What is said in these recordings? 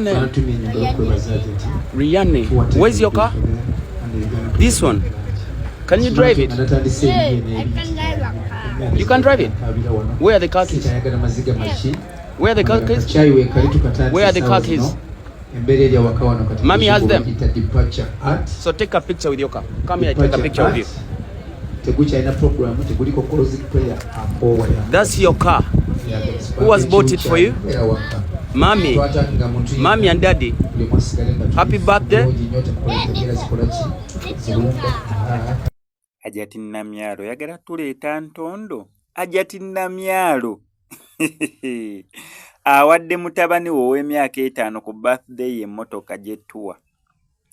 Name? Rianne. Where's your car? This one. Can you drive it? Yeah, I can drive a car. You can drive it? Where are the car keys? Where are the car keys? Where are the car keys? Mommy has them. So take a picture with your car. Come here, take a picture with you. Tegukyalina program, teguliko closing prayer, akoowa. That's your car. Who has bought it for you? Mommy. Mommy and daddy. Happy birthday. Hajati Namyalo oyagala tuleeta ntondo. Hajati Namyalo awadde mutabani we ow'emyaka 5 ku birthday ye emmotoka gy'ettuwa.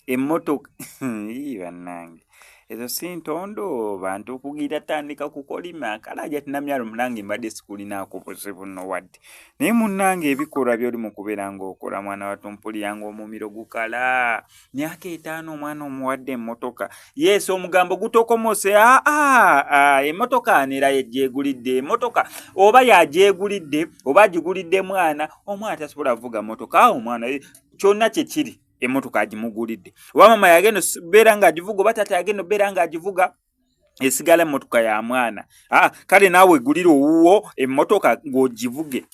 Emmotoka, ii bannange, ezo si ntondo, bantu kugira tandika kukolima. Kale Hajati Namyalo, munange, mbadde sikulinaako buzibu nno wadde, naye munnange ebikolwa by'oli mu kubeera ng'okola, mwana wattu, mpulira ng'omumiro gukala. Myaka 5 omwana omuwadde emmotoka. Yes, omugambo gutokomose. Aa, emmotoka anera yegyegulidde emmotoka, oba yagyegulidde oba agigulidde mwana. Omwana tasobola kuvuga mmotoka. Omwana kyonna kye kiri, emmotoka agimugulidde, oba mama yagenda beera ng'agivuga, oba taata yagenda obeera ng'agivuga, esigala emmotoka ya mwana. Ah, kale naawe egulira owuwo emmotoka ng'ogivuge,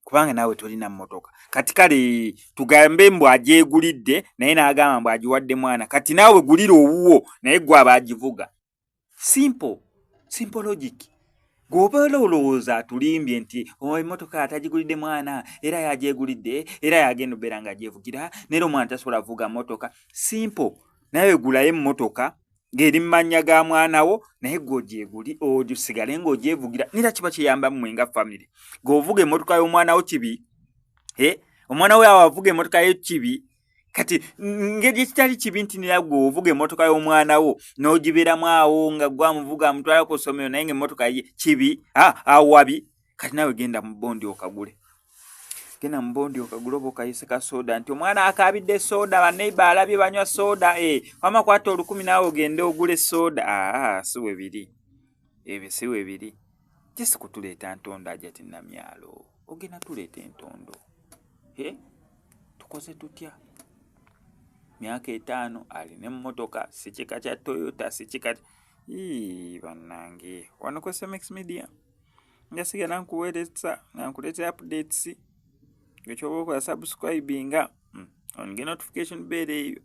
kubanga naawe tolina mmotoka. Kati kale tugambe mbu agyegulidde, naye n'agamba mbu agiwadde mwana. Kati naawe gulira owuwo, naye gwe aba agivuga. Simple, simple logic. Gwobeera olowooza atulimbye nti, oh, emmotoka atagigulidde mwana, era yagyegulidde, era yagenda obeera ng'agyevugira, naye omwana tasobola kuvuga mmotoka. Simple, nawe gulayo emmotoka ng'eri mu mannya ga mwana wo, naye gwe ogyeguli, osigale ng'ogyevugira. Nera kiba kiyamba mmwe nga family. Gweovuga emmotoka y'omwana wo kibi? Eh, omwana we awo avuga emmotoka ye kibi? Kati ngeri ekitali kibi nti nera gwe ovuga emmotoka y'omwana wo n'ogibeeramu awo nga gwe amuvuga, amutwala ku ssomero, naye ng'emmotoka ye kibi awo wabi. Kati naawe genda mu bondi okagule, genda mu bondi okagule, oba okayise ka soda nti omwana akaabidde soda, baneiba alabye banywa soda, eh, wama kwata 1,000 naawe ogende ogule soda. Aa, si we biri ebyo, si we biri. Jesi kutuleeta ntondo. Hajati Namyalo, ogenda tuleeta entondo. Eh? Tukoze tutya? Myaka 5 alina emmotoka, si kika kya Toyota, si kika. Ii, bannange, wano ku SMX Media njasigala nkuweereza nga nkuleetera updates. Ekyoba okola, subscribinga, onge notification bell eyo.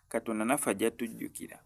Katonda naffe ajja tujjukira.